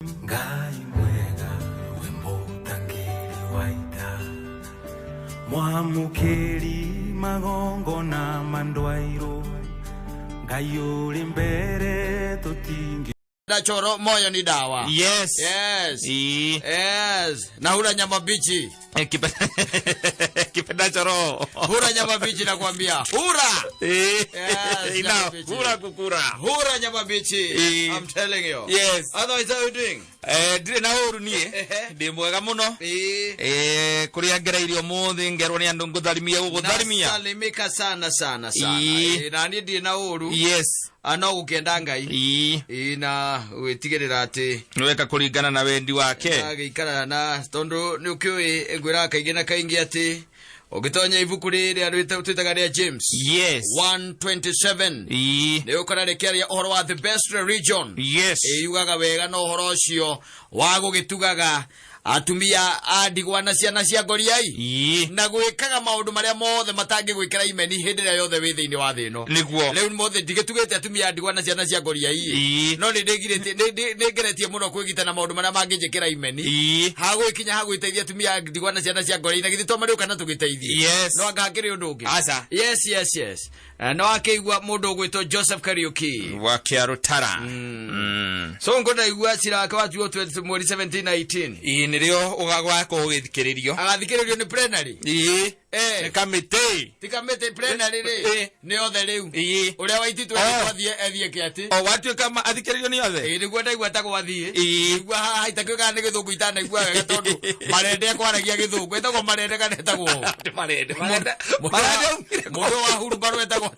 Ngai mwega rwĩmbo ũtangĩrĩ waita mwamũkĩri magongona mandwairũ Ngai ũrĩ mbere tũtingĩ Choro moyo ni dawa. Yes. Yes. Ii. Yes. Na hula nyama bichi. Eh, Kipenda choro. Hula nyama bichi nakwambia. Hura. Eh. Yes, Ina nyama bichi. kura kukura. Hura nyama bichi. Eh. I'm telling you. Yes. Otherwise how you doing? Eh, ndirĩ na ũru niĩ. Ndĩ mwega mũno. Eh. Eh, kũrĩa ngereire ũmũthĩ ngerwo nĩ andũ ngũtharimia gũgũtharimia. Nasalimika sana sana sana. Ii. Eh, na niĩ ndirĩ na ũru. Yes. Ah, no gũkĩenda Ngai. Ii. Ii, na gwĩtigĩrĩra atĩ Nĩweka kũringana na wendi wake. agĩikara na tondũ nĩ ũkĩũĩ ngwĩraga kaingĩ na kaingĩ atĩ ũngĩtonya ibuku rĩrĩa twĩtaga rĩa James Yes. 127 Ii. nĩ ũkora rĩkĩaria ũhoro wa the best religion. Yes. Ĩyugaga wega na ũhoro ũcio wa gũgĩtugaga atumia a ndigwa na ciana cia ngoriai Ii. na gwĩkaga maũndũ marĩa mothe matangĩgwĩkĩra imeni hĩndĩ ĩrĩa yothe wĩ thĩinĩ wa thĩ ĩno. Nĩguo. Rĩu mothe ndigĩtugĩte atumia a ndigwa na ciana cia ngoriai. Ii. No nĩ ngeretie mũno kwĩgita na maũndũ marĩa mangĩnjĩkĩra imeni. Ii. Hagũgĩkinya hagwĩteithia atumia a ndigwa na ciana cia ngoriai na githĩ to marĩũka na tũgĩteithie. Yes. No anga hakĩrĩ ũndũ ũngĩ. Aca. Yes. No akĩigua mũndũ ũgwĩtwo Joseph Kariuki. Wa Kĩarũtara. So ngũndaigua cira wake watuo 20 mweri 17 19. Ii nĩrĩo ũgagwakorwo ũgĩthikĩrĩrio. Agathikĩrĩrio nĩ plenary. Ii. Eh. Nĩ kamĩtĩ. Ti kamĩtĩ plenary rĩ. Eh. Nĩ othe rĩu. Ii. Ũrĩa waititũ Oh. athiĩ ethiĩ kĩatĩ. O watuĩka athikĩrĩrio nĩ othe. Ĩĩ nĩguo ndaigua ta gwathiĩ. Ii. Ndaigua haha itakĩũĩ kana nĩ gĩthũngũ itanaigua wega tondũ marende kwaragia gĩthũngũ. Etagwo marende kana etagwo ũ? Nĩ marende. Marende. Marende aumire kũ? Mũndũ wa hurumbarũ etagwo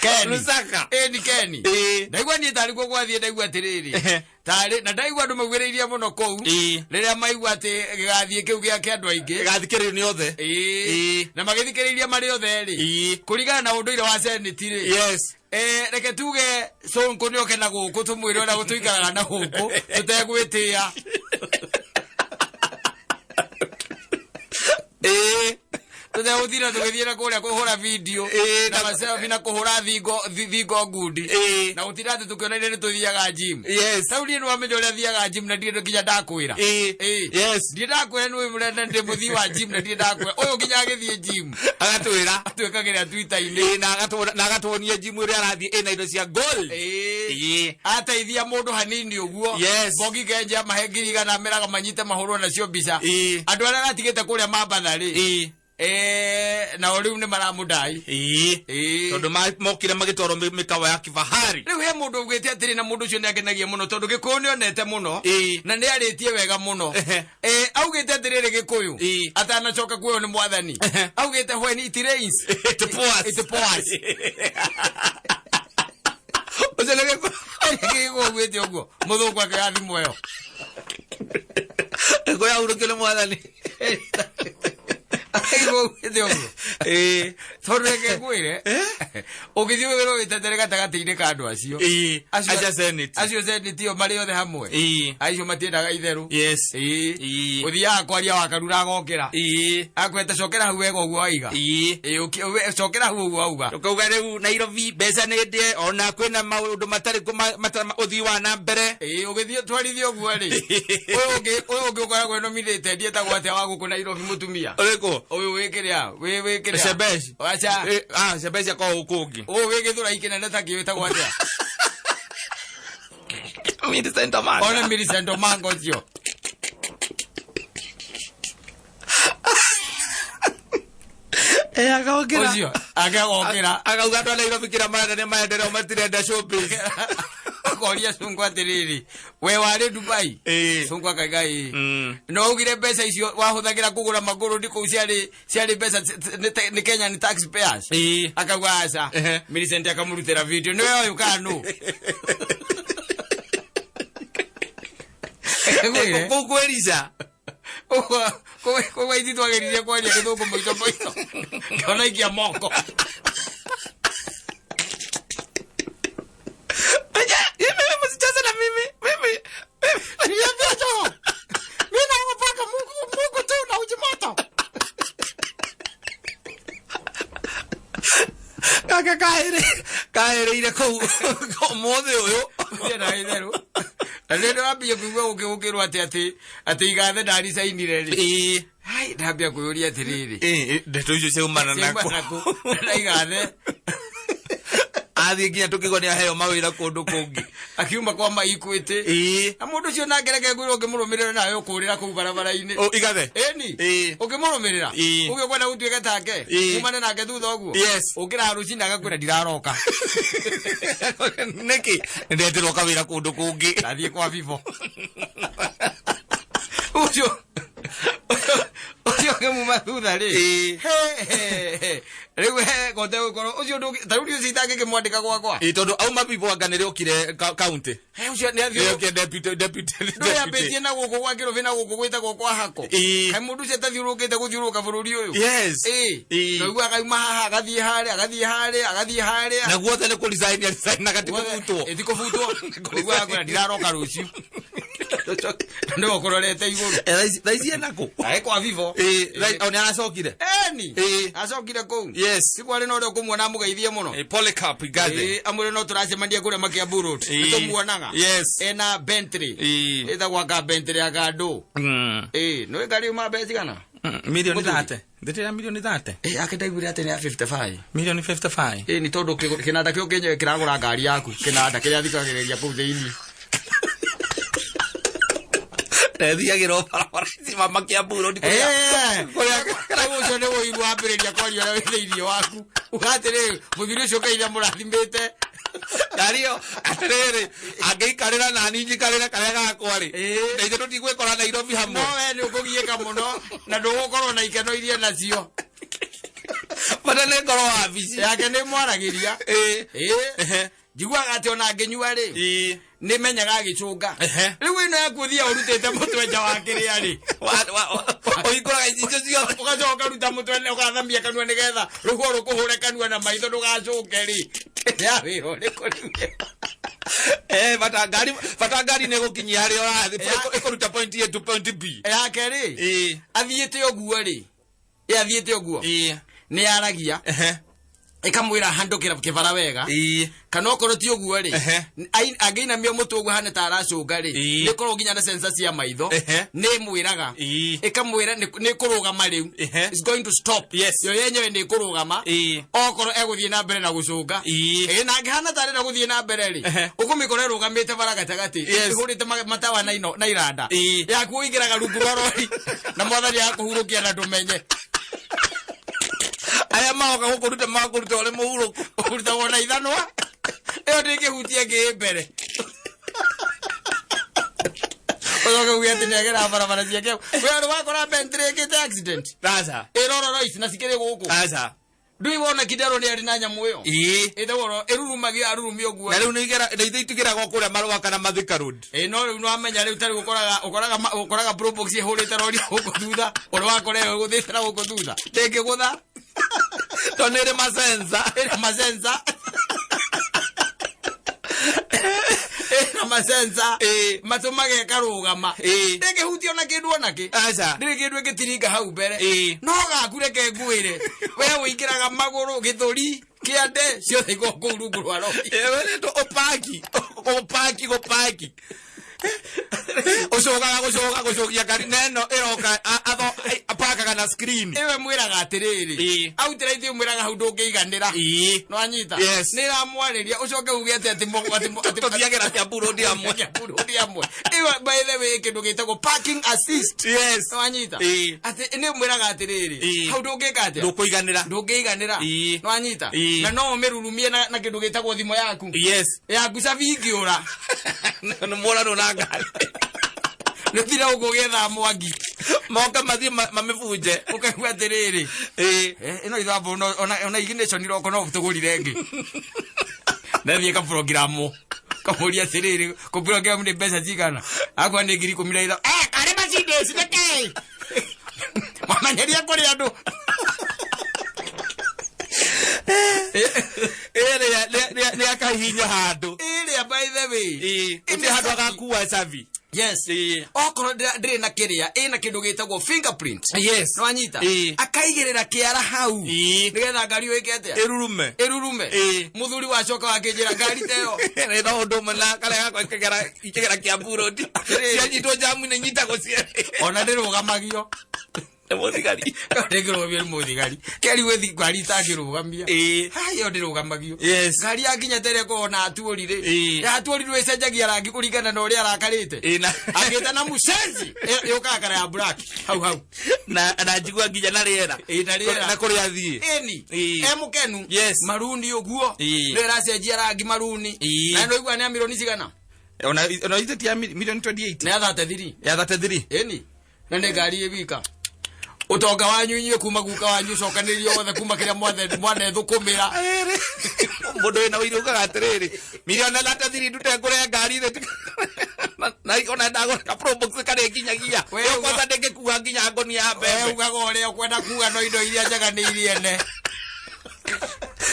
Keni. Lusaka. Ĩni Keni. Ĩĩ. Ndaigua niĩ tarĩ guo gwathiĩ ndaigua atĩrĩrĩ. Ehe. Tarĩ na ndaigua andũ maugĩrĩirie mũno kũu. Ĩĩ. Rĩrĩa maigua atĩ gĩgathiĩ kĩu gĩa andũ aingĩ. Gĩgathikĩrĩrio nĩ othe. Ĩĩ. Ĩĩ. Na magĩthikĩrĩirie marĩ othe rĩ. Ĩĩ. Kũringana na ũndũire wa senate rĩ. Yes. Eh, reke tuge Sonko nĩ oke na gũkũ tũmwĩre ũrĩa tũikaraga na gũkũ tũtegwĩtĩa. Ĩĩ. Tũtegũtinda tũgĩthiĩ na kũrĩa kũhũra video Ĩĩ, na maselfie na kũhũra thingo ngundi. Ĩĩ. Na gũtinda atĩ tũkĩonania nĩ tũthiaga gym. Yes. Sau niĩ nĩwamenya ũrĩa thiaga gym na ndirĩ nginya ndakwĩra. Ĩĩ. Ĩĩ. Yes. Ndirĩ ndakwĩra nĩ ũrĩa ndĩ mũthii wa gym na ndirĩ ndakwĩra. Ũyũ nginya agĩthiĩ gym. Agatwĩra. Atwĩkagĩra Twitter-inĩ. Ĩĩ, na agatuonia gym ĩrĩa arathiĩ ĩna indo cia gold. Ĩĩ. Ĩĩ. Ateithia mũndũ hanini ũguo. Yes. Mbogi Kenja mahe 100,000 ameraga manyite mahũrwo nacio mbica. Ĩĩ. Andũ arĩa aratigĩte kũrĩa Mambatha rĩ. Ĩĩ. Eh, nao rĩu nĩ maramũdai. Ĩĩ. Ĩĩ. Tondũ mokire magĩtwarwo mĩkawa ya kifahari. Rĩu he mũndũ ugĩte atĩrĩ na mũndũ ũcio nĩ angenagia mũno tondũ gĩkũyũ nĩ onete mũno. Ĩĩ. Na nĩ arĩtie wega mũno. Ehe. Eh, augĩte atĩrĩrĩ gĩkũyũ. Ĩĩ. Atanacoka kuoywo nĩ mwathani. Ehe. Augĩte when it rains. It pours. It pours. Ũcio nĩ gĩkũyũ. Gĩkũyũ augĩte ũguo. Mũthũngũ akĩoya thimũ ĩyo. Gĩkũyũ ahurũkio nĩ mwathani. Gĩkũyũ augĩte ũguo. Ĩĩ. Tondũ reke ngwĩre. Ũngĩthiĩ wĩrwo wĩtetere gatagatĩ-inĩ ka andũ acio. Ĩĩ. Acio a Senate. Acio Senate ĩyo marĩ othe hamwe. Ĩĩ. Acio matiendaga itherũ. Yes. Ĩĩ. Ĩĩ. Ũthiaga kwaria wakarura agokĩra. Ĩĩ. Akweta cokera hau wega ũguo waiga. Ĩĩ. Ĩĩ, cokera hau ũguo wauga. Ũkauga rĩu Nairobi mbeca nĩ ndĩe ona kwĩna maũndũ matarĩ ũthii wa na mbere. Ĩĩ, ũgĩthiĩ twarithie ũguo rĩ. Ũyũ ũngĩ ũkoragwo nominated etagwo atĩa wa gũkũ Nairobi mũtumia. Ũrĩkũ? Ũyũ wĩ kĩrĩa, wĩ kĩrĩa. Shebesh. Aca. Eh, ah, Shebesh akoragwo gũkũ ũngĩ. Ũyũ wĩ gĩthũrai kĩnene ta kĩo wĩtagwo atĩa? Millicent Omanga. Ona Millicent Omanga ũcio. Eh, agokĩra. Ũcio akagokĩra. Akauga andũ a Nairobi kĩrĩa marenda nĩ maendeleo matirenda showbiz. Akoria Sonko atĩrĩrĩ, we warĩ Dubai? Ĩĩ. Sonko akauga ĩĩ. Mm. No ugire mbeca icio wahũthagĩra kũgũra magũrũndi kũu ciarĩ mbeca nĩ Kenyan taxpayers. Ĩĩ. Akauga aca. Ehe. Millicent akamũrutĩra video. Nĩwe ũyũ kana nũ? Ngwĩre. Kũu kwĩrica. Ũguo koguo ithuĩ twageririe kwaria gĩthũngũ mũito mũito. Ngĩona ikia moko. Mimi msicheze na mimi. Mimi. Niliambia Joho, mimi naogopa Mungu, Mungu tu na uji moto. Gaka kahereire kũu ũmũthĩ ũyũ. Thiĩ na itherũ. Na rĩrĩa ndambia kũigua gũkĩgũkĩrwo atĩ igathe ndaricainire rĩ. Ĩĩ. Hai, ndambia kwĩyũria atĩrĩrĩ. Ĩĩ, ndeto icio ciaumana Ciaumana nakũ? kũ? Na igathe Athiĩ nginya tũkĩigua nĩ aheo mawĩra kũndũ kũngĩ. Akiuma kwa maikwĩtĩ. Ĩĩ. Na mũndũ ũcio nake reke ngwĩre ũngĩmũrũmĩrĩra nawe ũkũrĩra kũu barabara-inĩ. O, igathe. Ĩni. Ĩĩ. Ũngĩmũrũmĩrĩra. Ĩĩ. Ũguo ũkwenda gũtuĩka take. Ĩĩ. Umane nake thutha ũguo. Yes. Ũkĩraga rũcinĩ agakwĩra ndiraroka. Nĩkĩ? Nĩndetĩrwo kawĩra kũndũ kũngĩ. Ndathiĩ kwa Vivo. Ũcio ũcio ũngĩmuma thutha rĩ. Ĩĩ. He, he, he. Rĩu he kote gũkorwo ũcio ndũngĩ ta rĩu niĩ ũcio itangĩkĩmwandĩka gwakwa. Ĩĩ, tondũ auma Vivo anga nĩrĩokire county. He ũcio nĩ athiĩ Nĩokire deputy deputy ndũyambĩtie deputy. na gũkũ gwa kĩrũbĩ na gũkũ gwĩtagwo kwa hako. Ĩĩ. Kaĩ mũndũ ũcio atathiũrũrũkĩte gũthiũrũrũka bũrũri ũyũ. Yes. Ĩĩ. Ĩĩ. Naigua akauma haha agathiĩ harĩa agathiĩ harĩa agathiĩ harĩa. Na guothe nĩ kũresign aresignaga ti kũbutwo. Ĩ, ti kũbutwo. Ũiguaga kwĩra ndiraroka rũciũ. Nĩwe ũkũrorete igũrũ. Eh, thaa ici ena kũ? Aĩ kwa Vivo. Ĩĩ, o nĩ aracokire. Eni. Ĩĩ. Acokire kũu. Yes. Si kwarĩ na ũrĩa ũkũmuona amũgeithie mũno. Ĩĩ, Polycarp Igathe. Ĩĩ, amwĩre no tũracemania kũrĩa Makiambu Road. Ĩĩ. Nĩtũmuonaga. Yes. Ena Bentley. Ĩĩ. Ĩtagwo aka Bentley aka ndũ. Ĩĩ, nĩũĩ ngari yuma mbeca cigana? Milioni Mũthuri. 30. Ndĩtĩra milioni 30. Ĩĩ, ake ndaiguire atĩ nĩ ya 55. Milioni 55. Ĩĩ, nĩ tondũ kĩnanda kĩu kĩenyewe kĩragũra ngari yaku. Kĩnanda kĩrĩa thikagĩrĩria kũu thĩinĩ. Ndethiagĩra o barabara ici ma Makiambu Road kũrĩa. Eh, Kũrĩa rĩu ũcio nĩ ũiru wambĩrĩria kwaria ũrĩa wĩ thĩinĩ waku. Uga atĩrĩrĩ, mũthuri ũcio Ngai nĩamũrathimĩte. Ngari ĩyo atĩrĩrĩ, angĩikarĩra nani njikarĩre karĩa gakwa rĩ. Ĩĩ. Na ithuĩ tũtigwĩkora Nairobi hamwe. No we nĩ ũkũgiĩka mũno na ndũgũkorwo na ikeno iria nacio. Bata nĩ ngorwo wabici. Yake nĩ mwaragĩria. Ĩĩ. Ĩĩ. Ehe. Njiguaga atĩ ona ngĩnyua rĩ, Ĩĩ. nĩ menyaga agĩcũnga. Ehe. Rĩu ĩno yaku ũthiaga ũrutĩte mũtwe nja wa kĩrĩa rĩ. Ũhingũraga icicio ciothe. Ũgacoka ũkaruta mũtwe na ũgathamia kanua nĩgetha rũhuho rũkũhũre kanua na maitho ndũgacũnge rĩ. Ya wĩra ũrĩkũ rĩu? Eh, bata ngari bata ngari nĩ ĩgũkinyia harĩa ũrathiĩ. Ĩkũruta point A to point B. Yake rĩ, Ĩĩ. athiĩte ũguo rĩ, ĩ athiĩte ũguo Ĩĩ. nĩ aragia Ehe. ĩkamwĩra handũkĩra kĩbara wega. Ĩĩ. Kana okorwo ti ũguo rĩ, Ehe. angĩinamia mũtwe ũguo hane ta aracũnga rĩ, Ĩĩ. nĩ ĩkoragwo nginya na sensor cia maitho. Ehe. Nĩ ĩmwĩraga. Ĩĩ. Ĩkamwĩra nĩ kũrũgama rĩu. Ehe. It's going to stop. Yes. Yo yenyewe nĩ ĩkũrũgama. Ĩĩ. Okorwo egũthiĩ na mbere na gũcũnga. Ĩĩ. Ĩ, na angĩhana ta arenda gũthiĩ na mbere rĩ, Ehe. ũkũmĩkora ĩrũgamĩte bara gatagatĩ. Yes. Ĩhũrĩte matawa na ino na iranda. Ĩĩ. Yaku ũingĩraga rungu rwa rori na mwathani akũhurũkia na ndũmenye. Aya magoka gũkũruta magakũruta ũrĩ mũhurũku. Ũrutagwo na ithanwa. Ĩyo ndĩngĩhutia ĩngĩ ĩ mbere. Ũcoke uge atĩ nĩagera barabara ciake. We ũrĩ wakora Bentley ĩkĩte accident. Aca. Ĩroro Royce na cikĩrĩ gũkũ. Aca. Ndũĩ wona Kidero nĩ arĩ na nyamũ ĩyo. Ĩĩ. Ĩtagwo ĩrurumagia arurumia ũguo. Na rĩu nĩ igera na ithuĩ itigĩragwo kũrĩa Marũa kana Mathika Road. Ĩ no rĩu nĩwamenya rĩu tarĩu ũkoraga ũkoraga ũkoraga Probox ĩhũrĩte rori gũkũ thutha ũrĩa wakora ĩyo ĩgũthĩte na gũkũ thutha ndĩngĩgũtha. Tondũ nĩ ĩrĩ masensa. Ĩna masensa. Ĩna masensa. Ĩĩ. Matũmaga ĩkarũgama. Ĩĩ. Ndĩngĩhutia ona kĩndũ ona kĩ. Aca. Ndĩrĩ kĩndũ ĩngĩtiringa hau mbere. Ĩĩ. No gaku reke ngwĩre. We ũingĩraga magũrũ, gĩthũri, kĩande, ciothe ikoragwo kũu rungu rwa rori. Ĩĩ, ũpaki. Ũpaki gũpaki. Ũcokaga gũcoka gũcokia ngari na ĩno ĩroka apakaga na screen. Ĩwe mwĩraga atĩrĩrĩ. Ĩĩ. Outright ũmwĩraga hau ndũngĩiganĩra. Ĩĩ. Nĩwanyita? Yes. Nĩ ĩramwarĩria ũcoke uge atĩ atĩ atĩ Tũthiagĩra Kiambu Road hamwe. Kiambu Road hamwe. Ĩwe by the way kĩndũ gĩtagwo parking assist. Yes. Nĩwanyita? Ĩĩ. Atĩ nĩ ũmwĩraga atĩrĩrĩ. Ĩĩ. Hau ndũngĩka atĩa? Ndũkũiganĩra. Ndũngĩiganĩra. Ĩĩ. Nĩwanyita? Ĩĩ. Na no ũmĩrurumie na kĩndũ gĩtagwo thimũ yaku. Yes. Yaku cabi ingĩũra. Nĩ mũranwo na ngari. Nĩ ũthire gũkũ ũgĩetha mwangi. Moka mathiĩ mamĩbunje. Ũkaigua atĩrĩrĩ. Ĩĩ. Ĩno ithambo ona ignition iroko no tũgũrire ĩngĩ. Ndathiĩ kaprogramu. Kamũria atĩrĩrĩ, kũprogramu nĩ mbeca cigana? Akwa nĩ 15,000. Eh, karĩ Mercedes nĩkĩ? Mamenyeria kũrĩ andũ. Ĩrĩa nĩ akahihinya handũ. Ĩrĩa by the way. Ĩĩ. Gũtirĩ handũ agakua cabi. Yes. Ĩĩ. Okorwo ndĩrĩ na kĩrĩa, ĩna kĩndũ gĩtagwo fingerprint. Yes. Nĩwanyita? Ĩĩ. Akaigĩrĩra kĩara hau. Ĩĩ. Nĩgetha ngari ĩyo ĩke atĩa? Ĩrurume. Ĩrurume. Ĩĩ. Mũthuri wacoka wakĩnjĩra ngari ta ĩyo. Nĩ tondũ ũndũ ũmwe na karĩa gakwa ikĩgera Kiambu Road. Cianyitwo jamu-inĩ nyitagwo cierĩ. Ona ndĩrũgamagio. Nĩ mũthigari. Ndĩngĩrũgamio nĩ mũthigari. Keri gwĩthi ngari itangĩrũgamia. Ĩĩ. Haya, ĩyo ndĩrũgamagio. Yes. Ngari yakinya ta ĩrĩa ĩkoragwo na atuũri rĩ. Ĩĩ. Ya atuũri rĩ ĩcenjagia rangi kũringana na ũrĩa arakarĩte. Ĩĩ, na- Angĩta na mũcenji yũkaga kara ya black hau hau. Na njigua nginya na rĩera. Ĩĩ, na rĩera. Na kũrĩa athiĩ. Ĩni. Ĩĩ. E mũkenu. Yes. Maruni ũguo. Ĩĩ. Nĩ ĩracenjia rangi maruni. Ĩĩ. Na nĩ ũigua nĩ ya milioni cigana? Ona ithe ti ya milioni 28. Nĩ ya 33. Ya 33. Ĩni. Na nĩ ngari ĩwika. Ũtonga wanyu inyuĩ kuma guka wanyu ũcokanĩrĩrio wothe kuma kĩrĩa mwanethũkũmĩra. Mũndũ wĩna ũiru ugaga atĩrĩrĩ, milioni 33 ndute ngũre ngari thĩ. Na ona ndagũra ka Probox karĩa nginyagia. We Ĩyo uga- kwanza ndĩngĩkua nginya ngonia ya We mbembe. ugaga ũrĩa ũkwenda kuga no indo iria njega nĩ iriene.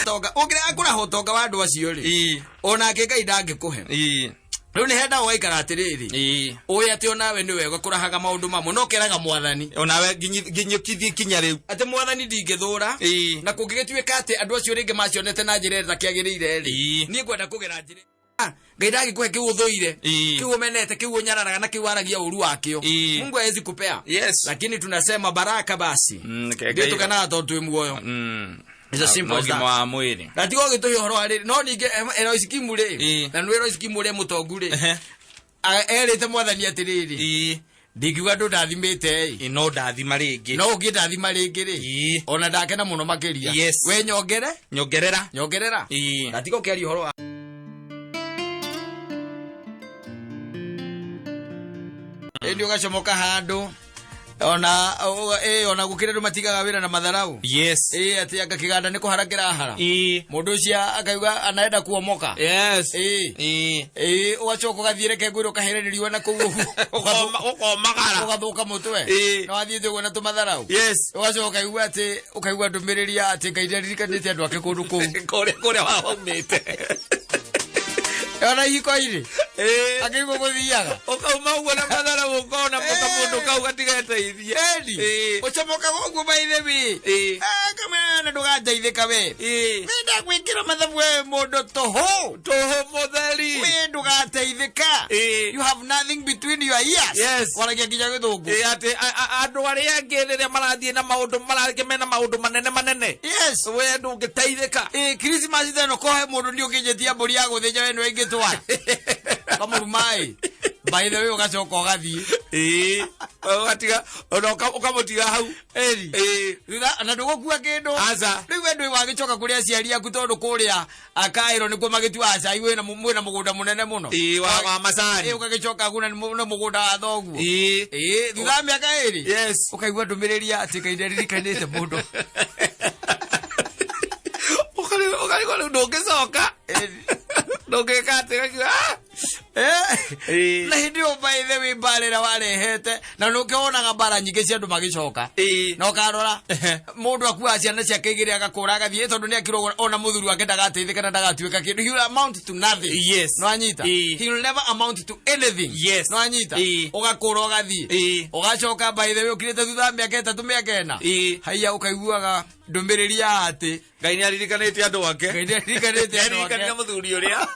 Ũtonga ũngĩrega kũraha ũtonga wa andũ acio rĩ. Ĩĩ. Onake Ngai ndangĩkũhe. Ĩĩ. Rĩu nĩ hendaga ũgaikara atĩrĩrĩ. Ĩĩ. Ũĩ atĩ onawe nĩ wega kũrahaga maũndũ mamwe no keraga mwathani. Onawe nginyũkithie ikinya rĩu. Atĩ mwathani ndingĩthũra. Ĩĩ. Na kũngĩgĩtuĩka atĩ andũ acio rĩngĩ macionete na njĩra ĩrĩa ĩtakĩagĩrĩire rĩ. Ĩĩ. Niĩ ngwenda kũgera njĩra. Ngai ndangĩkũhe kĩu ũthũire. Ĩĩ. Kĩu ũmenete, kĩu ũnyararaga na kĩu waragia ũru wakĩo. Ĩĩ. Mungu hawezi kupea. Yes. Lakini tunasema baraka basi. Ndio Ngai- tukanaga tondũ twĩ muoyo. It's as simple as Ũgima that. wa mwĩrĩ. Na tiga ũgĩtũhe ũhoro wa rĩrĩ, no ningĩ Eloise Kimu rĩ, Ĩĩ. na nĩ Eloise Kimu ũrĩa mũtongu rĩ, Ehe. erĩte mwathani atĩrĩrĩ, Ĩĩ. ndingiuga ndũndathimĩte ĩ, Ĩĩ, no ndathima rĩngĩ. no ũngĩndathima rĩngĩ rĩ, Ĩĩ. ona ndakena mũno makĩria. Yes. We nyongere, Nyongerera. nyongerera. Ĩĩ. Na tiga ũkĩaria ũhoro wa ĩndĩ ũgacomoka handũ ona ona gũkĩrĩ andũ matigaga wĩra na matharau. Yes. Ĩĩ, atĩ anga kĩganda nĩ kũhara kĩrahara. Ĩĩ. Mũndũ ũcio akauga anaenda kuomoka. Yes. Ĩĩ. Ĩĩ. Ĩĩ, ũgacoka ũgathiĩ reke ngwĩre ũkaherererio na kũu ũguo. Ũkomagara. Ũgathũka mũtwe. Ĩĩ. Na wathiĩte ũguo na tũmatharau. Yes. Ũgacoka ũkaigua atĩ ũkaigua ndũmĩrĩri ya atĩ Ngai nĩaririkanĩte andũ ake kũndũ kũu. Kũrĩa waumĩte. Ona ihiko-inĩ. Ĩĩ. Akĩigua gũthiaga. Ũkauma ũguo na matharau ũkona mũndũ kau gatigeteithie. Ĩni. Ĩĩ. Ũcomokaga ũguo by the way. Ĩĩ. Kamena ndũgandeithĩka we. Ĩĩ. Nĩndakwĩkĩra mathabu we mũndũ tũhũ. Tũhũ mũtheri. We ndũgateithĩka. Ĩĩ. You have nothing between your ears. Yes. Waragia nginya gĩthũngũ. Ĩĩ, atĩ andũ arĩa angĩ rĩrĩa marathiĩ na maũndũ marangĩ mena maũndũ manene manene. Yes. We ndũngĩteithĩka. Ĩĩ, Christmas ta ĩno kohe mũndũ nĩ ũkĩnjĩtia mbũri ya gũthĩnja we nĩwe ingĩtwara. Ũkamũruma ĩ. By the way ũgacoka ũgathiĩ. Ĩĩ. Ũgatiga ona ũkamũtiga hau. Ĩni. Ĩĩ. Thutha na ndũgũkua kĩndũ. Aca. Rĩu we ndwĩ wagĩcoka kũrĩ aciari aku tondũ kũrĩa Akaĩro nĩkuo magĩtuaga cai wĩna mwĩna mũgũnda mũnene mũno. Ĩĩ, wa macani. Ĩĩ, ũgagĩcoka guna nĩ mũgũnda wa thoguo. Ĩĩ. Ĩĩ, thutha wa mĩaka ĩrĩ. Yes. Ũkaigua ndũmĩrĩri ya atĩ Ngai nĩaririkanĩte mũndũ. Ũkarigwo rĩu ndũngĩcoka. Ndũngĩka atĩ ũgakiuga, "Ah!" Ĩĩ. Na hĩndĩ ĩyo by the way mbara ĩrĩa warehete na nĩũkĩonaga mbara nyingĩ cia andũ magĩcoka. Ĩĩ. Na ũkarora Ehe. mũndũ akuaga ciana ciake igĩrĩ agakũra agathiĩ tondũ nĩ akirwo ona mũthuri wake ndagateithĩka na ndagatuĩka kĩndũ. He will amount to nothing. Yes. Nĩwanyita? Ĩĩ. He will never amount to anything. Yes. Nĩwanyita? Ĩĩ. Ũgakũra ũgathiĩ. Ĩĩ. Ũgacoka by the way ũkirĩte thutha wa mĩaka ĩtatũ mĩaka ĩna. Ĩĩ. Haiya ũkaiguaga ndũmĩrĩri ya atĩ Ngai nĩ aririkanĩte andũ ake. Ngai nĩaririkanĩte andũ ake. Nĩaririkanire mũthuri ũrĩa.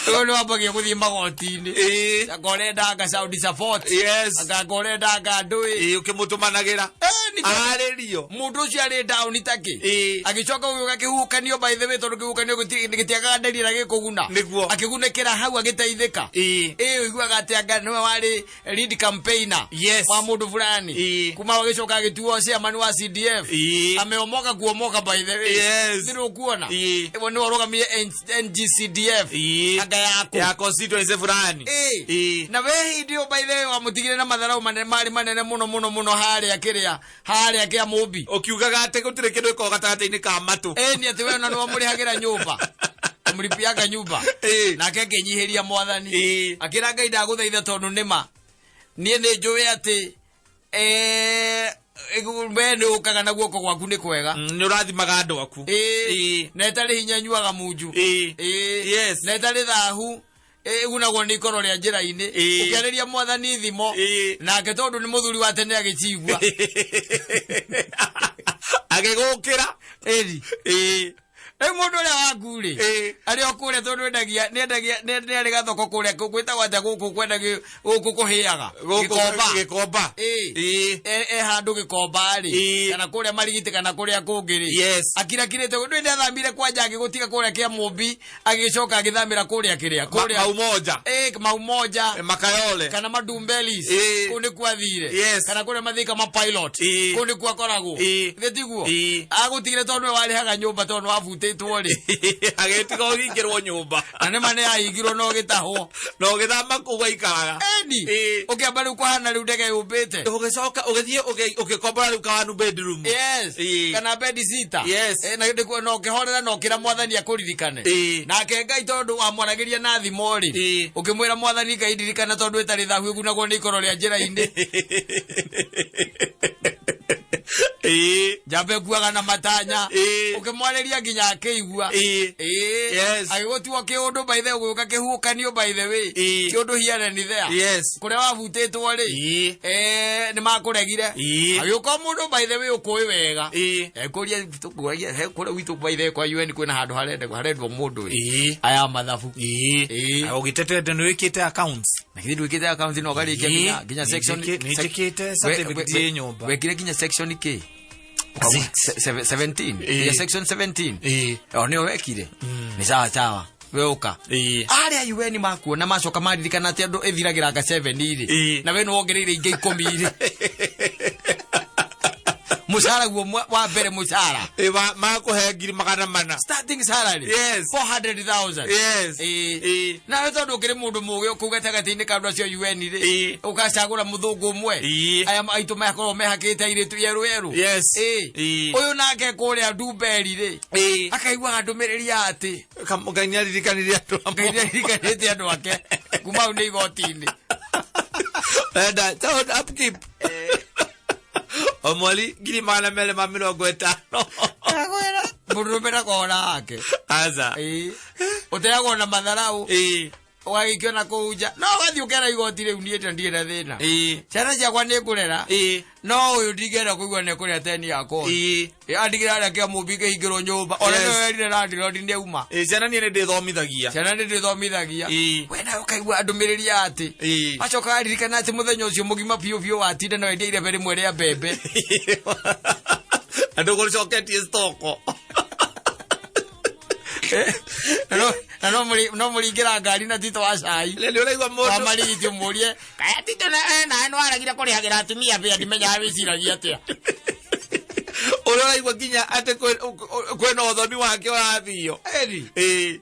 Rĩu nĩwambagia gũthiĩ magoti-inĩ. Ĩĩ. Anga ũrenda anga sound support. Yes. Anga ũrenda anga ndũĩ. Ĩĩ, ũkĩmũtũmanagĩra. Ĩĩ, Ararĩrio. Mũndũ ũcio arĩ down takĩ. Ĩĩ. Agĩcoka gũgĩũka kĩhuhũkanio by the way tondũ kĩhuhũkanio gĩtiagaga nderi na gĩkũguna. Nĩguo. Akĩgunĩkĩra hau agĩteithĩka. Ĩĩ. Ĩĩ, ũiguaga atĩ anga nĩwe warĩ lead campaigner. Yes. Wa mũndũ fulani. Ĩĩ. Kuma hau agĩcoka agĩtuo chairman wa CDF. Ĩĩ. Ameomoka kuomoka by the way. Yes. Nĩ ũkuona. Ĩĩ. Ĩwe nĩwe ũrũgamire NGCDF. Ĩĩ. Anga yaku. Ya constituency fulani. Ĩĩ. Ĩĩ. Na we hĩndĩ ĩyo by the way wamũtigire na matharau manene marĩ manene mũno mũno mũno harĩa kĩrĩa harĩa kĩa Mũmbi. Ũkiugaga atĩ gũtirĩ kĩndũ gĩkoragwo gatagatĩ-inĩ ka matũ. Ĩĩ nĩ atĩ we ona nĩwe mũrĩhagĩra nyũmba. Ũmũlipiaga nyũmba. Ĩĩ. Nake akĩnyihĩria mwathani. Ĩĩ. Akĩra Ngai ndagũthaitha tondũ nĩma. Niĩ nĩ njũĩ atĩ we nĩ ũkaga na guoko gwaku nĩ kwega. Nĩ ũrathimaga andũ aku. Ĩĩ. Ĩĩ. Na ĩtarĩ hinya nyuaga munju. Ĩĩ. Ĩĩ. Yes. Na ĩtarĩ thahu. Ĩgunagwo nĩ ikoro rĩa njĩra-inĩ. Ĩĩ. Ũkĩarĩria mwathani thimo. Ĩĩ. Nake tondũ nĩ mũthuri wa tene agĩcigua. Agĩgũkĩra. Ĩri. Ĩĩ. Rĩu mũndũ ũrĩa waku rĩ, Ĩĩ. arĩ o kũrĩa tondũ endagia nĩendagia nĩ arĩ gathoko kũrĩa gwĩtagwo atĩa gũkũ kwendagio gũkũ kũhĩaga. Gũkũ Gĩkomba. Gĩkomba. Ĩĩ. Ĩĩ. E handũ gĩkomba rĩ, Ĩĩ. kana kũrĩa marigiti kana kũrĩa kũngĩ rĩ. Yes. Akirakirĩte ndũĩ nĩathamire kwanja agĩgũtiga kũrĩa kĩa Mũmbi agĩcoka agĩthamĩra kũrĩa kĩrĩa kũrĩa Mau moja. Ĩĩ, Mau Moja. Makayole. Kana Madumbelis. Ĩĩ. Kũu nĩkuo athire. Yes. Kana kũrĩa mathika ma pilot. Ĩĩ. Kũu nĩkuo akoragwo. Ĩĩ. Githĩ tiguo? Ĩĩ. Agũtigire tondũ nĩwe warĩhaga nyũmba tondũ nĩwabutĩtwo rĩ. Agĩtiga ũhingĩrwo nyũmba. Na nĩma nĩahingirwo na ũgĩtahwo. Na ũgĩthama kũu waikaraga. Ĩni. Ĩĩ. Ũkĩamba rĩu kũhana rĩu ndege yũmbĩte. Ũgĩcoka ũgĩthiĩ ũgĩkombora rĩu kawanu bedroom. Yes. Ĩĩ. Kana bed sita. Yes. Na nĩkuo na ũkĩhorera na ũkĩra mwathani akũririkane. Ĩĩ. Nake Ngai tondũ wamwaragĩria na thimo rĩ. Ĩĩ. Ũkĩmwĩra mwathani Ngai ndirikana tondũ ĩtarĩ thahu ĩgunagwo nĩ ikoro rĩa njĩra-inĩ. Ĩĩ. Njamba ĩkuaga na matanya. Ĩĩ. Ũkĩmwarĩria nginya akĩigua. Ĩĩ. Ĩĩ. Yes. Agĩgũtua kĩũndũ by the way ũgĩũka kĩhuhũkanio by the way. Ĩĩ. Kĩũndũ here and there. Yes. Kũrĩa wabutĩtwo rĩ. Ĩĩ. Nĩ makũregire. Ĩĩ. Agĩũka mũndũ by the way ũkũĩ wega. Ĩĩ. Kũria tũkũragia he kũrĩa gwitũ by the way kwa UN kwĩna handũ harendwo mũndũ ĩ. Ĩĩ. Aya mathabu. Ĩĩ. Ĩĩ. Ũgĩtetete nĩ wĩkĩte accounts. Na githĩ ndwĩkĩte account no ũkarĩkia Ĩĩ. nginya section Nĩ njĩkĩte certificate ĩ nyũmba. Wekire nginya section kĩ? Six. 17. Ĩĩ. Ya section 17. Ĩĩ. O nĩyo wekire. Nĩ sawa sawa. We ũka. Ĩĩ. Arĩa UN makuona macoka maririkana atĩ andũ ĩthiragĩra nga 7 rĩ. Ĩĩ. Na we nĩ wongereire ingĩ 10 rĩ. Mũcara guo wa mbere mũcara. Ĩĩ, makũhe 400,000. Starting salary. Yes. 400,000. Yes. Ĩĩ. Ĩĩ. Nawe tondũ ũkĩrĩ mũndũ mũgĩ kũu gatagatĩ-inĩ ka andũ acio UN rĩ. Ĩĩ. Ũgacagũra mũthũngũ ũmwe. Ĩĩ. Aya aitũ makoragwo mehakĩte airĩtu yerũ yerũ. Yes. Ĩĩ. Ĩĩ. Ũyũ nake kũrĩa Ndumberi rĩ. Ĩĩ. Akaiguaga ndũmĩrĩri ya atĩ Ngai nĩaririkanire andũ amwe. Ngai nĩaririkanĩte andũ ake kuma hau nĩ igoti-inĩ. Enda, child upkeep. O mweri 250,000. Ndakwĩra mũndũrũme ndakona wake. Aca. Ĩĩ. Ũteagwo na matharau. Ĩĩ. Ũgagĩikio na kũu nja. No ũgathiĩ ũkera igoti rĩu niĩ ta ndirĩ na thĩna. Ĩĩ. Ciana ciakwa nĩ ngũrera. Ĩĩ. No ũyũ ndingĩenda kũigua nĩ kũrĩa teni yakwa. Ĩĩ. Andigĩra harĩa kĩa mũmbi ngĩhingĩrwo nyũmba. Ona Yes. nĩwe werire landlord nĩauma. Ĩĩ, ciana niĩ nĩndĩthomithagia. Ciana nĩndĩthomithagia. Ĩĩ. We nawe ũkaigua ndũmĩrĩri ya atĩ. Ĩĩ. Acoka aririkana atĩ mũthenya ũcio mũgima biũ biũ watinda na wendia irebe rĩmwe rĩa mbembe. Na ndũgũcoketie stoko. Na no mũringĩra ngari na Tito wa cai. Rĩrĩ ũraigua Wa mũndũ. marigiti ũmũrie. Kaya Tito na nĩwaragire kũrĩhagĩra atumia mbĩa ndimenyaga wĩciragia atĩa. Ũrĩa ũraigua nginya atĩ kwĩna ũthoni wake ũrathio. Ĩni. Ĩĩ.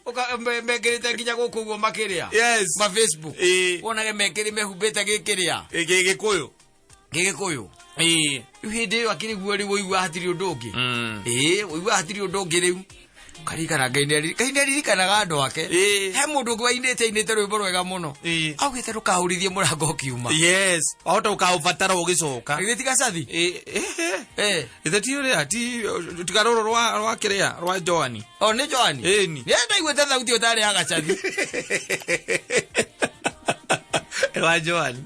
Mekĩrĩte nginya gũkũ ũguo makĩrĩa. Yes. Ma Facebook. Ĩĩ. Wonage mekĩrĩ mehumbĩte gĩkĩrĩa. Ĩ, Gĩgĩkũyũ. Gĩgĩkũyũ. Ĩĩ. Rĩu hĩndĩ ĩyo akĩrĩ guo rĩu ũigua hatirĩ ũndũ ũngĩ. Ĩĩ, ũigua hatirĩ ũndũ ũngĩ rĩu. Ũkaririkana Ngai nĩaririkanaga andũ ake. Ĩĩ. He mũndũ ũngĩ wainĩte ainĩte rwĩmbo rwega mũno. Ĩĩ. Augĩte ndũkahũrithie mũrango ũkiuma. Yes. Wahota ũkaũbatara ũgĩcoka. Githĩ ti gacathi? Ĩĩ. Ĩĩ. Ĩĩ. Ithe ti ũrĩa ti tiga rũrũ rwa kĩrĩa rwa Joani. O nĩ Joani? Ĩni. Nĩ ndaiguĩte thauti ĩyo tarĩ ya gacathi. Rwa Joani.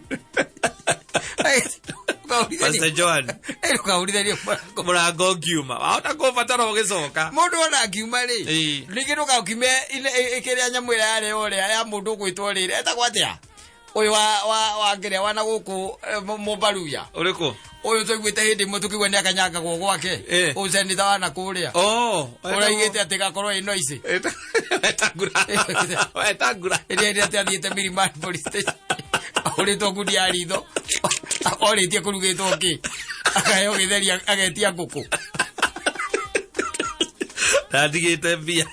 Pastor Joan. Ndũkahũrithanie mũrango. Mũrango ũkiuma. Wahota kũũbatara ũgĩcoka. Mũndũ ona akiuma rĩ. Ĩĩ. Rĩngĩ ndũgakiume ĩkĩrĩa nyamũ ĩrĩa yarĩ ũrĩa ya mũndũ ũgwĩtwo rĩrĩ. Etagwo atĩa? Ũyũ wa kĩrĩa wa na gũkũ Mũmbaruya. Ũrĩkũ? Ũyũ twaiguĩte hĩndĩ ĩmwe tũkĩigua nĩ akanyangagwo gwake. Ĩĩ. Ũyũ seneta wa na kũrĩa. Oh. Ũraigĩte atĩ gakorwo ĩ noisy. Wetangura. Wetangura. Ĩrĩa ĩrĩa atĩ athiĩte Milimani police station. Ahũrĩtwo ngundi ya ritho. Orĩtie kũrugĩtwo kĩ. Akaheo gĩtheri agetia ngũkũ. Ndatigĩte mbia.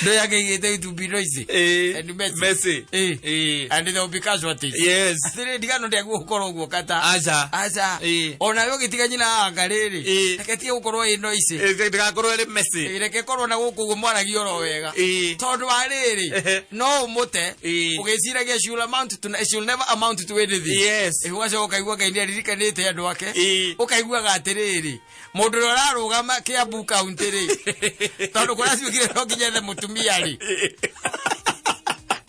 Ndũĩ akĩigĩte itumbĩ noisy. Ĩĩ. And messy. Messy. Ĩĩ. Ĩĩ. And there will be casualties. Yes. Atĩrĩ ndigano ndĩaguo gũkorwo ũguo kata. Aca. Aca. Ĩĩ. Ona we ũgĩtiga nyina anga rĩrĩ. Ĩĩ. Reke tige gũkorwo ĩ noisy. Ĩĩ, ndĩgakorwo ĩrĩ messy. Ĩĩ, reke ĩkorwo na gũkũ ũguo mwaragia oro wega. Ĩĩ. Tondũ wa rĩrĩ, Ehe. no ũmũte Ĩĩ. ũgĩciragia she will amount to she will never amount to anything. Yes. Ĩĩ, ũgacoka ũkaigua Ngai nĩaririkanĩte andũ ake. Ĩĩ. Ũkaiguaga atĩrĩrĩ, mũndũ ũrĩa ũrarũgama Kiambu County rĩ, tondũ kũracuĩkire no nginya ethe mũtumia rĩ.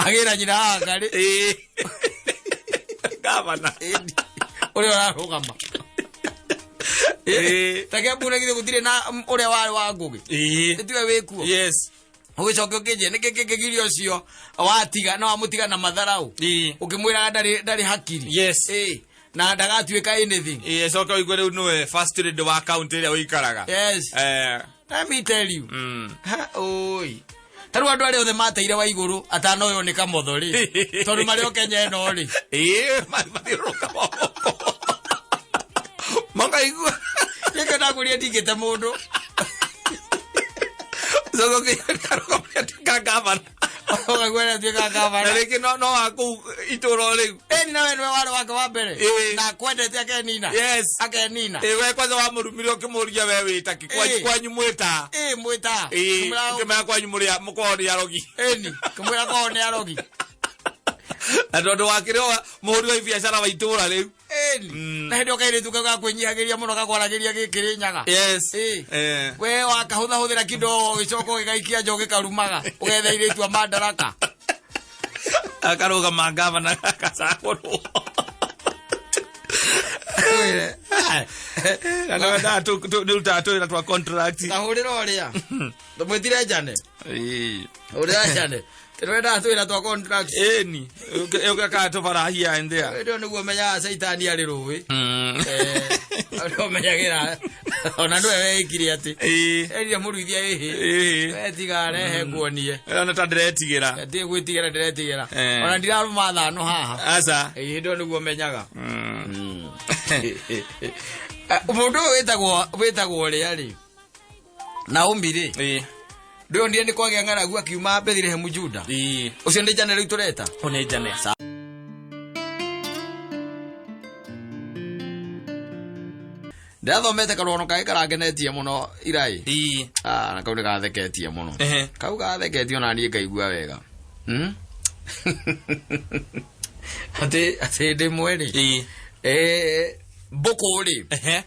Agĩra nyina haha rĩ. Ĩĩ. Gavana. Ũrĩa ũrarũgama. Ĩĩ. Ta Kĩambu na githĩ gũtirĩ na ũrĩa warĩ wa Ngũgĩ. Ĩĩ. Nĩ tiwe wĩkuo. Yes. Ũgĩcoke ũkĩnjĩre nĩkĩ kĩngĩgiria ũcio watiga na wamũtiga na matharau. Ĩĩ. Ũkĩmwĩraga ndarĩ hakiri. Yes. Ĩĩ. Na ndagatuĩka anything. Ĩĩ, coke ũigue rĩu nĩwe first lady wa county ĩrĩa ũikaraga. Yes. Eh. Let me tell you. Mm. Ha, oi. Ta rĩu andũ arĩa othe mateire wa igũrũ atanoywo nĩ kamotho rĩ. Tondũ marĩ o Kenya ĩno rĩ. Ĩĩ, mathiũrũrũka moko. Makaigua. Gĩkĩ ndakũria ndingĩte mũndũ. Coke ũkĩigua nĩarũgamia atuĩka gavana. Ũkaigua nĩatuĩka Na gavana. rĩngĩ no wa kũu itũũra rĩu. Ĩni nawe nĩwe warĩ wake wa mbere. Ĩĩ. Na akwendete akenina. Yes. Akenina. Ĩĩ, we kwanza wamũrumire ũkĩmũria we wĩta kĩ? Ĩĩ. Kwanyu mwĩta. Ĩĩ mwĩta. Ĩĩ, Kĩmwĩra- ũkĩmenya kwanyu mũrĩ mũkoragwo nĩ arogi. Ĩni. Kĩmwĩra kwao nĩ arogi. Na tondũ wakĩrĩ o mũhũri wa biacara wa itũũra rĩu. Ĩni. Na hĩndĩ ĩyo kairĩtu kau gakwĩnyihagĩria mũno gakwaragĩria gĩkĩrĩ nyaga. Yes. Ĩĩ. Eh. We wakahũthahũthĩra kĩndũ ũgĩcoka ũgĩgaikia nja ũgĩkarumaga. Ũgetha airĩtu a mandaraka. Akarũgama gavana agacagũrwo. Na nĩ wendaga nĩrutaga tũwĩra twa contract. Ta hũrĩra ũrĩa. Tũmwĩtire Jane. Ĩĩ. Hũrĩra Jane. Tũrendaga twĩra twa contract. Ĩni. Ũgĩkaga tũbarahia in there. Hĩndĩ ĩyo nĩguo ũmenyaga caitani arĩ rũĩ. Ũrĩa ũmenyagĩra ona nĩwe weĩkire atĩ. Ĩĩ. Erire mũruithia ĩhĩ. Ĩĩ. We tiga rehe nguonie. Ona ta ndĩretigĩra. Ndĩ gwĩtigĩra ndĩretigĩra. Eh. Ona ndirarũma thano haha. Aca. Ĩĩ, hĩndĩ ĩyo nĩguo ũmenyaga. Mũndũ ũyũ wĩtagwo ũrĩa rĩ. Naomi rĩ. Ĩĩ. Ndĩronire nĩ kwagĩa ng'aragu akiuma Bethlehem Juda. Ĩĩ. Ũcio nĩ Jane rĩu tũreta. Ũyũ nĩ Jane. Ndĩrathomete karũgano kangĩ karangenetie mũno irai. Ĩĩ. Ah, na kau nĩ gatheketie mũno. Ehe. Kau gatheketie ona niĩ ngaigua wega. Hmm? Atĩ hĩndĩ ĩmwe rĩ. Ĩĩ. Mbũkũ rĩ. Ehe.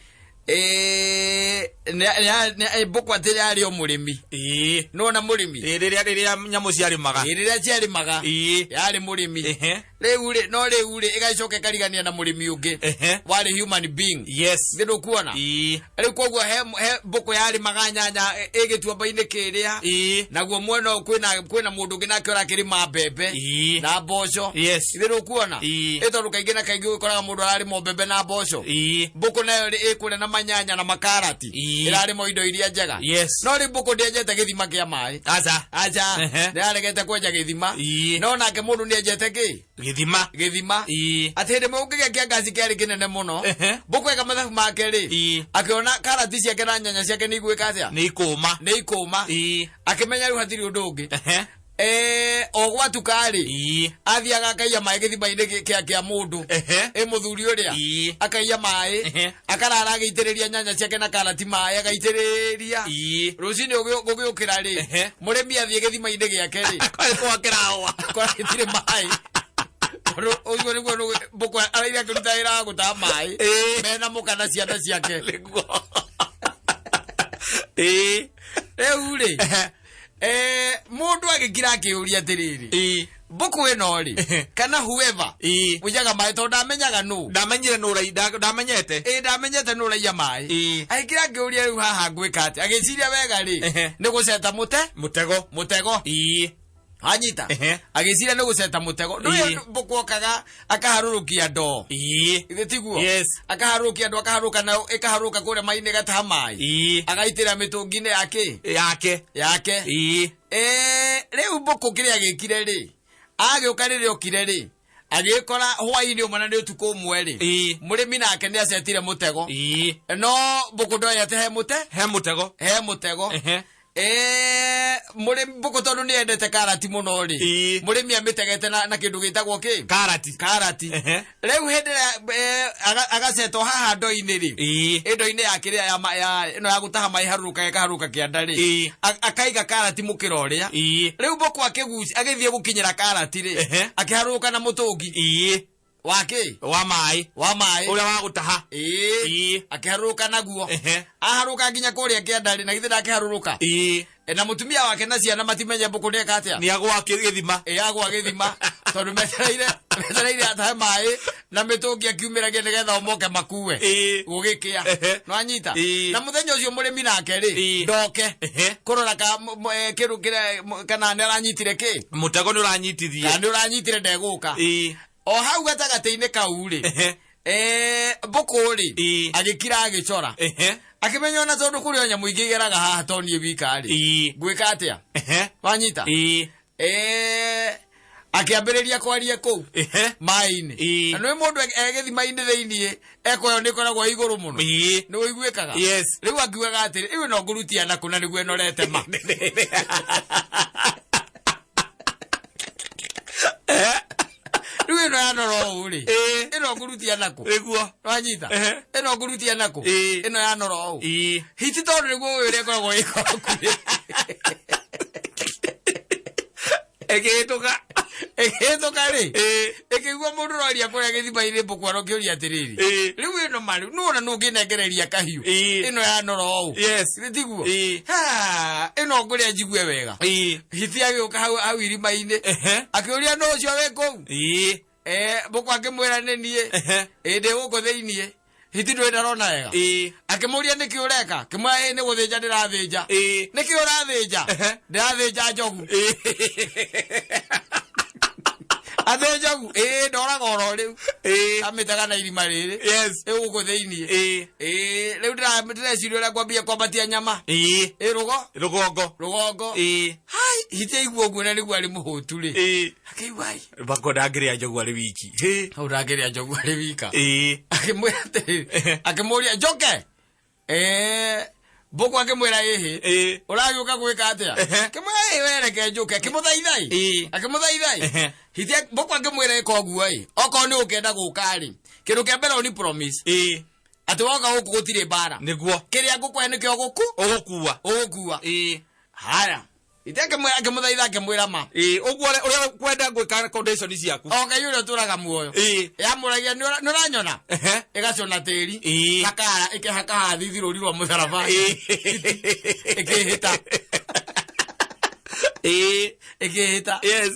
Mbũkũ atĩ yarĩ o mũrĩmi. Ĩĩ. Nĩwona mũrĩmi? Ĩĩ, rĩrĩa nyamũ ciarĩmaga. Ĩĩ, rĩrĩa ciarĩmaga. Ĩĩ. Yarĩ mũrĩmi. Ehe. Rĩu rĩ, no rĩu rĩ, ĩgacoka ĩkarigania na mũrĩmi ũngĩ. Ehe. Warĩ human being. Yes. Thĩ ndũkuona? Ĩĩ. Rĩu koguo he mbũkũ yarĩmaga nyanya ĩgĩtuamba-inĩ kĩrĩa. Ĩĩ. Naguo mwena ũyũ kwĩna mũndũ ũngĩ nake ũrakĩrĩma mbembe. Ĩĩ. Na mboco. Yes. Thĩ ndũkuona? Ĩĩ. Ĩ tondũ kaingĩ na kaingĩ ũkoraga mũndũ ararĩma mbembe na mboco. Ĩĩ. Mbũkũ nayo rĩ ĩkũrĩa na manyanya na makarati. Ĩĩ. Ĩrarĩma indo iria njega. Yes. No rĩu mbũkũ ndĩenjete gĩthima kĩa maĩ. Aca. Aca. Ehe. Nĩyaregete kwenja gĩthima. Ĩĩ. No nake mũndũ nĩenjete kĩ? Gĩthima. Gĩthima. Ĩĩ. Atĩ hĩndĩ ĩmwe ũngĩgĩa kĩangaci kĩarĩ kĩnene mũno. Ehe. Mbũkũ eka mathabu make rĩ. Ĩĩ. Akĩona karati ciake na nyanya ciake nĩ igwĩka atĩa? Nĩ ikũma. Nĩ ikũma. Ĩĩ. Akĩmenya rĩu hatirĩ ũndũ ũngĩ. Ehe. O gwatuka rĩ. Ĩĩ. Athiaga akaiya maĩ gĩthima-inĩ kĩa mũndũ. Ehe. Ĩ mũthuri ũrĩa. Ĩĩ. Akaiya maĩ. Ehe. Akarara agĩitĩrĩria nyanya ciake na karati maĩ agaitĩrĩria. Ĩĩ. Rũcinĩ gũgĩũkĩra rĩ. Ehe. Mũrĩmi athiĩ gĩthima-inĩ gĩake rĩ. Akwa kĩraũa. Akora gĩtirĩ maĩ. Ũguo nĩguo mbũkũ araire akĩruta wĩra wa gũtaha maĩ. Ĩĩ. Mena mũka na ciana ciake. Nĩguo. Ĩĩ. Rĩu rĩ. Ehe. Mũndũ agĩkira akĩũria atĩrĩrĩ. Ĩĩ. Mbũkũ ĩno rĩ. Kana whoever. Ĩĩ. Ũiyaga maĩ tondũ ndamenyaga nũ. Ndamenyire nũ ũrai ndamenyete. Ĩĩ ndamenyete nũ ũraiya maĩ. Ĩĩ. Agĩkira akĩũria rĩu haha ngwĩka atĩa. Agĩciria wega rĩ. Ehe. Nĩ gũceta mũte. Mũtego. Mũtego. Ĩĩ. Anyita. Ehe. Agĩciria nĩ gũceta mũtego. Ndũĩ Ĩĩ. mbũkũ okaga akaharũrũkia ndoo. Ĩĩ. Ithe tiguo? Yes. Akaharũrũkia ndoo akaharũrũka nayo ĩkaharũrũka kũrĩa maĩ-inĩ ĩgataha maĩ. Ĩĩ. Agaitĩra mĩtũngi-inĩ yake. Yake. Yake. Ĩĩ. Rĩu mbũkũ kĩrĩa gĩkire rĩ. Agĩũka rĩrĩa okire rĩ. Agĩkora hwaĩ-inĩ ũmwe na nĩ ũtukũ ũmwe rĩ. Ĩĩ. Mũrĩmi nake nĩ acetire mũtego. Ĩĩ. No mbũkũ ndoĩ atĩ he mũte? He mũtego. He mũtego. Ehe. Mũrĩmi mbũkũ tondũ nĩ endete karati mũno rĩ. Ĩĩ. Mũrĩmi amĩtegete na kĩndũ gĩtagwo kĩ? Karati. Karati. Ehe. Rĩu hĩndĩ ĩrĩa agacetwo haha ndoo-inĩ rĩ. Ĩĩ. Ĩ ndoo-inĩ ya kĩrĩa ya ĩno ya gũtaha maĩ harũrũka ĩkaharũrũka kĩanda rĩ. Ĩĩ. Akaiga karati mũkĩra ũrĩa. Ĩĩ. Rĩu mbũkũ agĩthiĩ gũkinyĩra karati rĩ. Ehe. Akĩharũrũka na mũtũngi. Ĩĩ. Wa kĩ? Wa maĩ. Wa maĩ. Ũrĩa wa gũtaha. Ĩĩ. Ĩĩ. Akĩharũrũka naguo. Ehe. Aharũka nginya kũrĩa kĩanda rĩ, na githĩ ndakĩharũrũka? Ĩĩ. Na mutumia wake na ciana matimenye mbũkũ nĩ eka atĩa. Nĩ agwa gĩthima. Ĩ agwa gĩthima tondũ metereire atahe maĩ na mĩtũngi akiumĩragie nĩgetha o moke makue. Ĩĩ. Gũgĩkĩa. Ehe. Nĩwanyita? Ĩĩ. Na mũthenya ũcio mũrĩmi nake rĩ, Ĩĩ. ndoke Ehe. kũrora ka kĩndũ kĩrĩa kana nĩ aranyitire kĩ, Mũtego nĩ ũranyitithie. kana nĩ ũranyitire ndegũka. Ĩĩ. O hau gatagatĩ-inĩ kau rĩ, Ehe. mbũkũ rĩ, Ĩĩ. agĩkira agĩcora. Ehe. Akĩmenya ona tondũ kũrĩ o nyamũ ingĩ igeraga haha to niĩ wika rĩ, Ĩĩ. ngwĩka atĩa? Ehe. Wanyita? Ĩĩ. Akĩambĩrĩria kwaria kũu Ehe. maĩ-inĩ. Ĩĩ. Na nĩ mũndũ e gĩthima-inĩ thĩiniĩ ekoyo nĩ ĩkoragwo ĩ igũrũ mũno. Ĩĩ. Nĩ ũiguĩkaga? Yes. Rĩu akiugaga atĩrĩ, rĩu ĩno ngũrutia nakũ na nĩguo ĩnorete ma. Rĩu ĩno yanora ũũ rĩ, Ĩĩ. ĩno ngũrutia nakũ? Nĩguo. Wanyita? Ehe. Ĩno ngũrutia nakũ? Ĩĩ. Ĩno yanora ũũ. Ĩĩ. Hiti tondũ nĩguo ũyũ ũrĩa ĩkoragwo ĩkoroku rĩ. Ĩkĩhĩtũka. Ĩkĩhĩtũka rĩ, Ĩĩ. ĩkĩigua mũndũ ũroria kũrĩa gĩthima-inĩ mbũkũ arokĩũria atĩrĩrĩ, Ĩĩ. rĩu ĩno ma rĩu nĩwona nũngĩnengereria kahiũ, Ĩĩ. ĩno yanora ũũ. Yes. Nĩ tiguo? Ĩĩ. Ha, ĩno ngũrĩa njigue wega. Ĩĩ. Hiti agĩũka hau irima-inĩ, Ehe. akĩũria nũ ũcio wĩ kũu? Ĩĩ. Mbũkũ akĩmwĩra nĩ niĩ. Ehe. Ĩ ndĩ gũkũ thĩiniĩ. Hiti ndũĩ ndarona wega. Ĩĩ. Akĩmũria nĩkĩ ũreka? Akĩmwĩra ĩ nĩ gũthĩnja ndĩrathĩnja. Ĩĩ. Nĩkĩ ũrathĩnja? Ehe. Ndĩrathĩnja njogu. Ĩĩ. Athĩ njogu? Ĩ ndoraga oro rĩu. Ĩĩ. Amĩtega na irima rĩrĩ. Yes. Ĩ gũkũ thĩiniĩ. Ĩĩ. Ĩ rĩu ndĩreciria ũrĩa ngwambia kwambatia nyama. Ĩĩ. Ĩ rũgo? Rũgongo. Rũgongo. Ĩĩ. Hai, hiti aigua ũguo na nĩguo arĩ mũhũtu rĩ. Ĩĩ. Akĩigua ai. Bako ndangĩrĩa njogu arĩ wiki. Ĩĩ. Hau ndangĩrĩa njogu arĩ wika. Ĩĩ. Akĩmwĩra atĩrĩrĩ, akĩmũria njoke. Mbũkũ akĩmwĩra ĩhĩ. Ĩĩ. Ũragĩũka gwĩka atĩa? Ehe. Akĩmwĩra ĩ we reke njũke. Akĩmũthaitha ĩ. Ĩĩ. Akĩmũthaitha ĩ. Ehe. Hiti mbũkũ akĩmwĩra ĩka ũguo ĩ. Okorwo nĩ ũkenda gũka rĩ, kĩndũ kĩa mbere ũni promise. Ĩĩ. Atĩ woka gũkũ gũtirĩ mbara. Nĩguo. Kĩrĩa ngũkũhe nĩkĩo gũku Ũgũkua. ũgũkua. Ĩĩ. Haya. Hiti akĩmũthaitha akĩmwĩra ma. Ĩĩ. Ũguo ũrĩa kwenda gwĩka condition ciaku. O Ngai ũrĩa ũtũraga muoyo. Ĩĩ. Yamũragia nĩ ũranyona? Ehe. Ĩgacũna tĩri. Ĩĩ. Hakara ĩkĩhaka hathithi rũri rwa mũtharaba. Ĩĩ. Ĩkĩhĩta. Ĩĩ. Ĩkĩhĩta. Yes.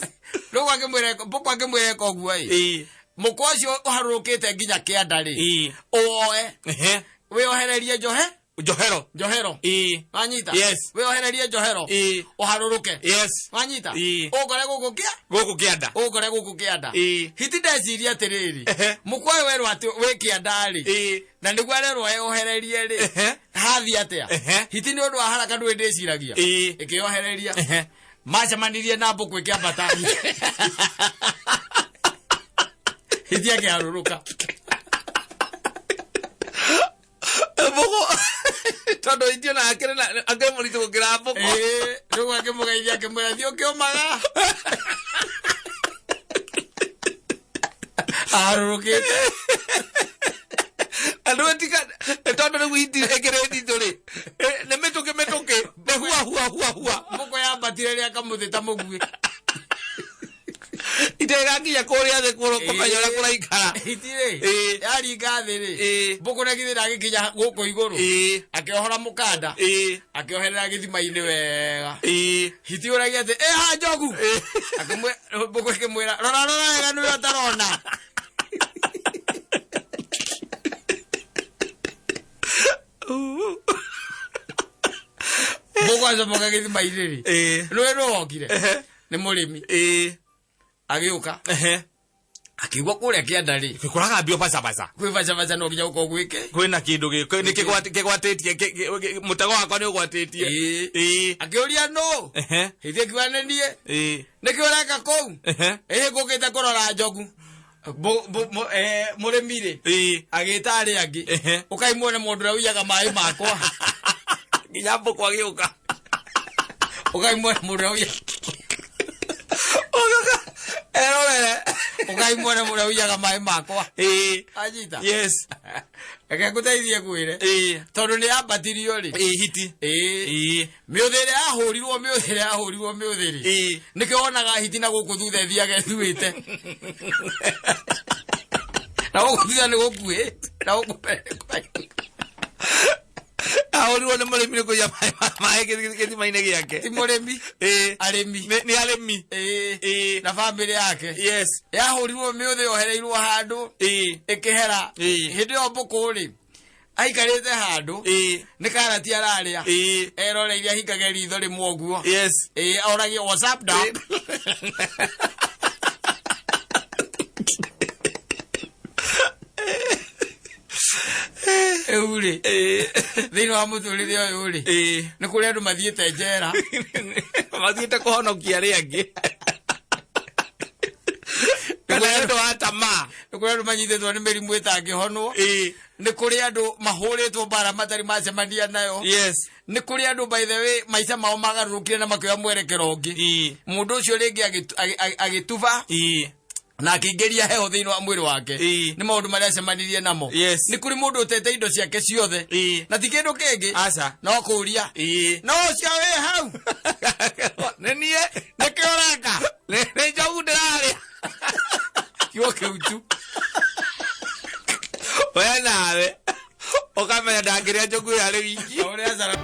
Rĩu akĩmwĩra mbũkũ akĩmwĩra ĩka ũguo ĩ. Ĩĩ. Mũkwa ũcio ũharũrũkĩte nginya kĩanda rĩ. Ĩĩ. Ũwoe. Ehe. Wĩohererie njohe. Njohero. Njohero. Ĩĩ. Wanyita? Yes. Wĩohererie njohero. Ĩĩ. Ũharũrũke. Yes. Wanyita? Ĩĩ. Ũngore gũkũ kĩa? Gũkũ kĩanda. Ũngore gũkũ kĩanda. Ĩĩ. Hiti ndeciria atĩrĩrĩ. Ehe. Mũkwa ũyũ werwo atĩ wĩ kĩanda rĩ. Ĩĩ. Na nĩguo arerwo eohererie rĩ. Ehe. Hathi atĩa? Ehe. Hiti nĩ ũndũ wa haraka ndũĩ ndĩciragia. Ĩĩ. Ĩkĩohereria. Ehe. Macemanirie na mbũkũ ĩkĩambata. Hiti akĩharũrũka. Mbũkũ. Tondũ hiti ona akĩrĩ na akĩrĩ mũritũ gũkĩra mbũkũ. Ĩĩ, rĩu akĩmũgeithia akĩmwĩra thiĩ ũkĩũmaga. Aharũrũkĩte. Andũ etika tondũ rĩu hiti ĩkĩrĩ nditũ rĩ. Nĩ mĩtũkĩ mĩtũkĩ. Nĩ hua hua hua hua. Mbũkũ yambatire rĩa kamũthĩ ta mũguĩ. Itegakinya kũrĩa thĩ kũmenya ũrĩa kũraikara. Hiti rĩ, Ĩĩ. yaringa thĩ rĩ, Ĩĩ. mbũkũ na githĩ ndagĩkinya gũkũ igũrũ. Ĩĩ. Akĩohora mũkanda. Ĩĩ. Akĩoherera gĩthima-inĩ wega. Ĩĩ. Hiti ũragia atĩ, ĩ ha njogu. Mbũkũ ĩkĩmwĩra, rora rora wega nĩwe ũtarona. Mbũkũ acomoka gĩthima-inĩ rĩ. Ĩĩ. Nĩwe nũ wokire? Ehe. Nĩ mũrĩmi. Ĩĩ. Agĩũka. Ehe. Akĩigua kũrĩa kĩanda rĩ. Gĩkoraga mbio bacabaca. Kwĩ bacabaca no nginya gũkorwo gwĩke. Kwĩna kĩndũ nĩ kĩgwatĩtie mũtego wakwa nĩ ũgwatĩtie. Ĩĩ. Ĩĩ. Akĩũria nũ? Ehe. Hĩndĩ ĩkiuga nĩ niĩ. Ĩĩ. Nĩkĩ ũreka kũu? Ehe. Ĩhĩ ngũkĩte kũrora njogu. Mũrĩmi rĩ. Ĩĩ. Agĩta arĩa angĩ. Ehe. Ũkai muone mũndũ ũrĩa ũiyaga maĩ makwa. Nginya mbũkũ agĩũka. Ũkai muone mũndũ ũrĩa ũiyaga. Ũgĩũka. Erorere. Ũkai muone mũndũ ũrĩa ũiyaga maĩ makwa. Ĩĩ. Anyita. Yes. Reke ngũteithie ngwĩre. Ĩĩ. Tondũ nĩ yambatirio rĩ. Ĩĩ hiti. Ĩĩ. Ĩĩ. Mĩũthĩ ĩrĩa yahũrirwo mĩũthĩ ĩrĩa yahũrirwo mĩũthĩ rĩ. Ĩĩ. Nĩkĩo wonaga hiti na gũkũ thutha ĩthiaga ĩthuĩte. Na gũkũ thutha nĩ gũkuhĩ. Na gũkũ mbere nĩ kũraihu. Ahũrirwo nĩ mũrĩmi nĩ kũiya maĩ gĩthima-inĩ gĩake. Ti mũrĩmi. Ĩĩ. Arĩmi. Nĩ arĩmi. Ĩĩ. Ĩĩ. Na bamĩrĩ yake. Yes. Yahũrirwo mĩũthĩ yohereirwo handũ. Ĩĩ. Ĩkĩhera. Ĩĩ. Hĩndĩ ĩyo mbũkũ rĩ aikarĩte handũ. Ĩĩ. Nĩ karati ararĩa. Ĩĩ. Eroreire ahingage ritho rĩmwe ũguo. Yes. Ĩĩ, oragie what's up doc. Rĩu rĩ Ĩĩ. thĩinĩ wa mũtũrĩre ũyũ rĩ Ĩĩ. nĩ kũrĩ andũ mathiĩte njera. Mathiĩte kũhonokia arĩa angĩ. Kana nĩ ũndũ wa tamaa. Nĩ kũrĩ andũ manyitĩtwo nĩ mĩrimũ ĩtangĩhonwo. Ĩĩ. Nĩ kũrĩ andũ mahũrĩtwo mbara matarĩ macemania nayo. Yes. Nĩ kũrĩ andũ by the way maica mao magarũrũkire na makĩoya mwerekero ũngĩ. Ĩĩ. Mũndũ ũcio rĩngĩ agĩtuba Ĩĩ. na akĩingĩria heho thĩinĩ wa mwĩrĩ wake. Ĩĩ. Nĩ maũndũ marĩa acemanirie namo. Yes. Nĩ kũrĩ mũndũ ũtete indo ciake ciothe. Ĩĩ. Na ti kĩndũ kĩngĩ. Aca. No kũũria. Ĩĩ. No ũcio wĩ hau. Nĩ niĩ. Nĩkĩ ũreka? Nĩ njogu ndĩrarĩa. Kiugo kĩu tu. We nawe. Ũkamenya ndangĩrĩa njogu ĩyo arĩ wiki. Ũrĩa acara.